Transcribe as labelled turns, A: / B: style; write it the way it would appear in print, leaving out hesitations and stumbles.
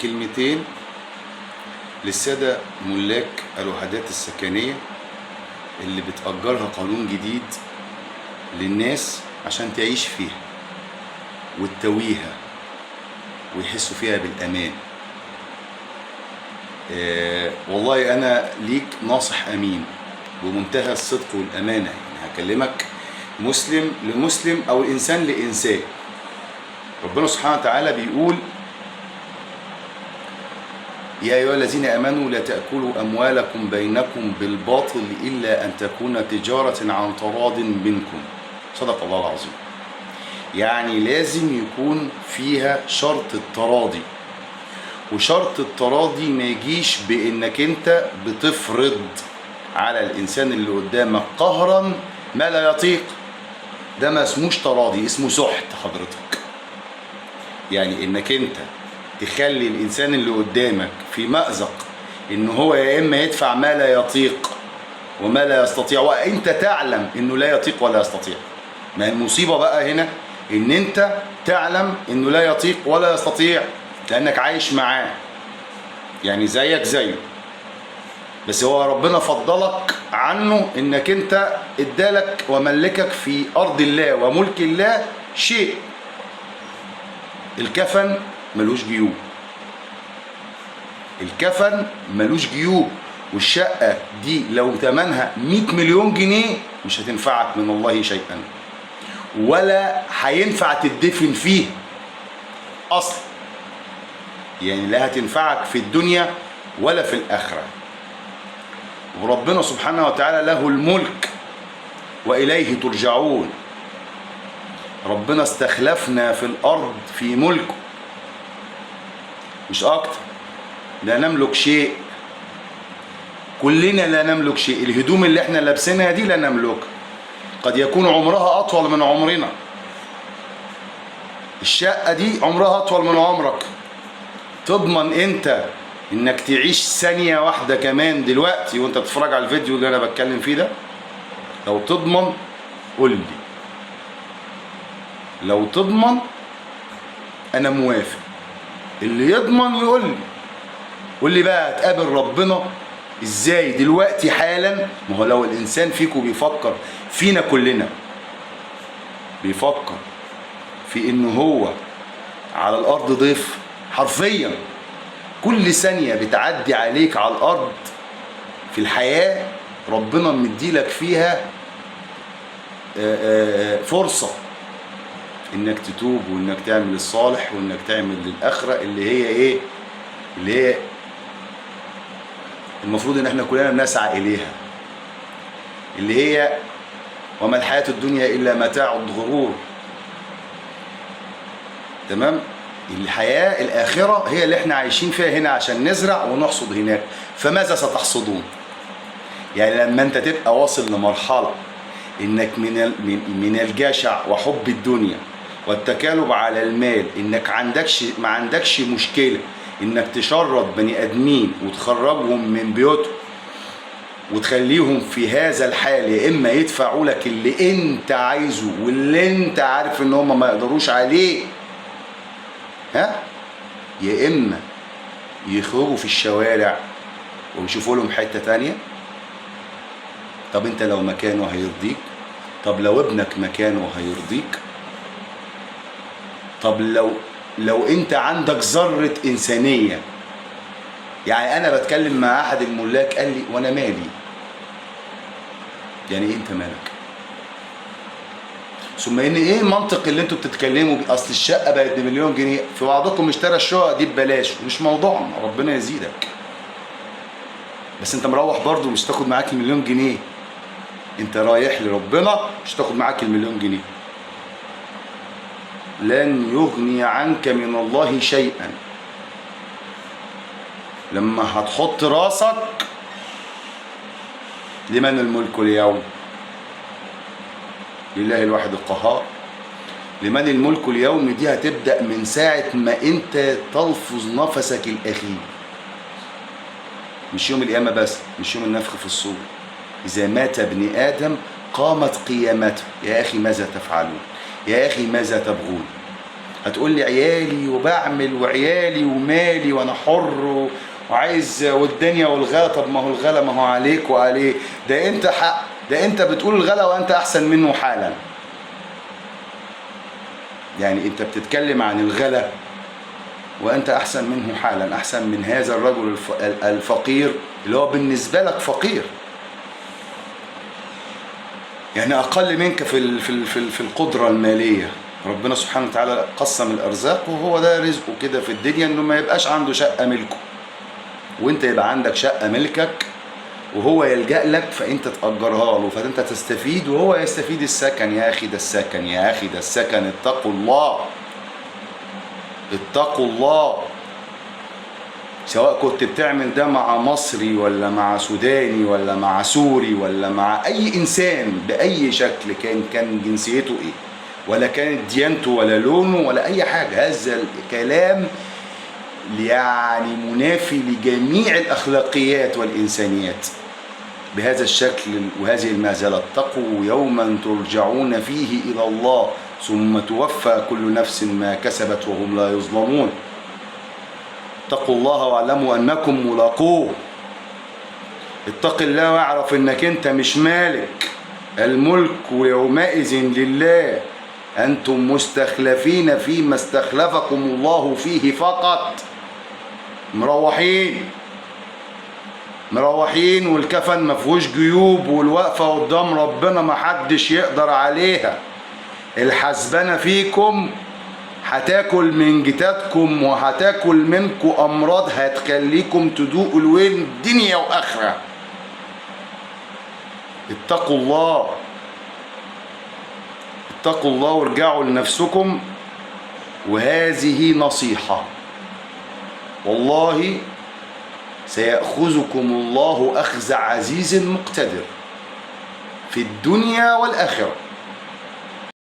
A: كلمتين للسادة ملاك الوحدات السكنية اللي بتأجرها قانون جديد للناس عشان تعيش فيها وتتويها ويحسوا فيها بالأمان. والله أنا ليك ناصح أمين بمنتهى الصدق والأمانة، يعني هكلمك مسلم لمسلم أو إنسان لإنسان. ربنا سبحانه وتعالى بيقول: يا أيها الذين آمنوا لا تأكلوا أموالكم بينكم بالباطل إلا أن تكون تجارة عن تراض منكم. صدق الله العظيم. يعني لازم يكون فيها شرط التراضي، وشرط التراضي ما يجيش بإنك أنت بتفرض على الإنسان اللي قدامك قهرا ما لا يطيق. ده ما اسموش تراضي، اسمه سحت حضرتك. يعني إنك أنت تخلي الإنسان اللي قدامك في مأزق إن هو يا إما يدفع ما لا يطيق وما لا يستطيع، وأنت تعلم إنه لا يطيق ولا يستطيع. ما المصيبة بقى هنا إن أنت تعلم إنه لا يطيق ولا يستطيع لأنك عايش معاه، يعني زيك زيه، بس هو ربنا فضلك عنه إنك أنت ادالك وملكك في أرض الله وملك الله شيء. الكفن ملوش جيوب، الكفن ملوش جيوب، والشقة دي لو تمنها 100 مليون جنيه مش هتنفعك من الله شيئا، ولا هينفع تدفن فيه أصلا. يعني لا هتنفعك في الدنيا ولا في الآخرة. وربنا سبحانه وتعالى له الملك وإليه ترجعون. ربنا استخلفنا في الأرض في ملكه، مش أكتر. لا نملك شيء، كلنا لا نملك شيء. الهدوم اللي احنا لابسينها دي لا نملكها، قد يكون عمرها أطول من عمرنا. الشقة دي عمرها أطول من عمرك. تضمن انت انك تعيش ثانية واحدة كمان دلوقتي وانت بتتفرج على الفيديو اللي انا بتكلم فيه ده؟ لو تضمن قول لي، لو تضمن انا موافق. اللي يضمن يقول لي، قول لي بقى هتقابل ربنا ازاي دلوقتي حالا؟ ما هو لو الانسان فيكم بيفكر، فينا كلنا بيفكر في ان هو على الارض ضيف حرفيا. كل ثانية بتعدي عليك على الارض في الحياة ربنا مديلك فيها فرصة انك تتوب وانك تعمل الصالح وانك تعمل للاخرة اللي هي ايه؟ اللي هي المفروض ان احنا كلنا بنسعى اليها، اللي هي وما الحياة الدنيا الا متاع الغرور. تمام؟ الحياة الآخرة هي اللي احنا عايشين فيها هنا عشان نزرع ونحصد هناك. فماذا ستحصدون؟ يعني لما انت تبقى واصل لمرحلة انك من الجشع وحب الدنيا والتكالب على المال، انك ما عندكش مشكلة انك تشرد بني ادمين وتخرجهم من بيوتهم وتخليهم في هذا الحال، يا اما يدفعوا لك اللي انت عايزه واللي انت عارف ان هم ما يقدروش عليه، ها، يا اما يخرجوا في الشوارع ويشوفوا لهم حتة تانية. طب انت لو مكانه هيرضيك؟ طب لو ابنك مكانه هيرضيك؟ طب لو انت عندك ذرة انسانية. يعني انا بتكلم مع احد الملاك قال لي وانا مالي؟ يعني ايه انت مالك؟ ثم ان ايه المنطق اللي انتوا بتتكلموا بيه؟ اصل الشقة بقت ب1,000,000 جنيه، في بعضكم اشترى الشقة دي ببلاش، مش موضوعنا، ربنا يزيدك، بس انت مروح برضو مش تاخد معاك ال1,000,000 جنيه، انت رايح لربنا مش تاخد معاك ال1,000,000 جنيه. لن يغني عنك من الله شيئا. لما هتحط راسك لمن الملك اليوم؟ لله الواحد القهار. لمن الملك اليوم دي هتبدأ من ساعة ما انت تلفظ نفسك الأخير، مش يوم القيامة بس، مش يوم النفخ في الصور. إذا مات ابن آدم قامت قيامته. يا أخي ماذا تفعلون؟ يا أخي ماذا تبغون؟ هتقول لي عيالي وبعمل وعيالي ومالي وانا حر وعايز والدنيا والغلا. طب ما هو الغلا ما هو عليك وعليه، ده انت حق، ده انت بتقول الغلا وانت احسن منه حالا. يعني انت بتتكلم عن الغلا وانت احسن منه حالا، احسن من هذا الرجل الفقير اللي هو بالنسبة لك فقير، يعني اقل منك في القدرة المالية. ربنا سبحانه وتعالى قسم الارزاق وهو ده رزقه كده في الدنيا، انه ما يبقاش عنده شقه ملكه، وانت يبقى عندك شقه ملكك وهو يلجأ لك فانت تأجرها له، فانت تستفيد وهو يستفيد. السكن يا اخي ده السكن، يا اخي ده السكن. اتقوا الله، اتقوا الله. سواء كنت بتعمل ده مع مصري ولا مع سوداني ولا مع سوري ولا مع اي انسان باي شكل كان جنسيته ايه، ولا كانت ديانته ولا لونه ولا اي حاجة، هذا الكلام يعني منافي لجميع الاخلاقيات والانسانيات بهذا الشكل وهذه المهزلة. اتقوا يوما ترجعون فيه الى الله ثم توفى كل نفس ما كسبت وهم لا يظلمون. اتقوا الله واعلموا انكم ملاقوه. اتق الله واعرف انك انت مش مالك، الملك يومئذ لله، انتم مستخلفين فيما استخلفكم الله فيه فقط. مروحين مروحين والكفن ما فيهوش جيوب، والوقفه قدام ربنا ما حدش يقدر عليها. الحسبانه فيكم هتاكل من جتاتكم وهتاكل منكم امراض هتخليكم تدوقوا الويل دنيا واخره. اتقوا الله، اتقوا الله وارجعوا لنفسكم. وهذه نصيحة والله، سيأخذكم الله أخذ عزيز مقتدر في الدنيا والآخرة.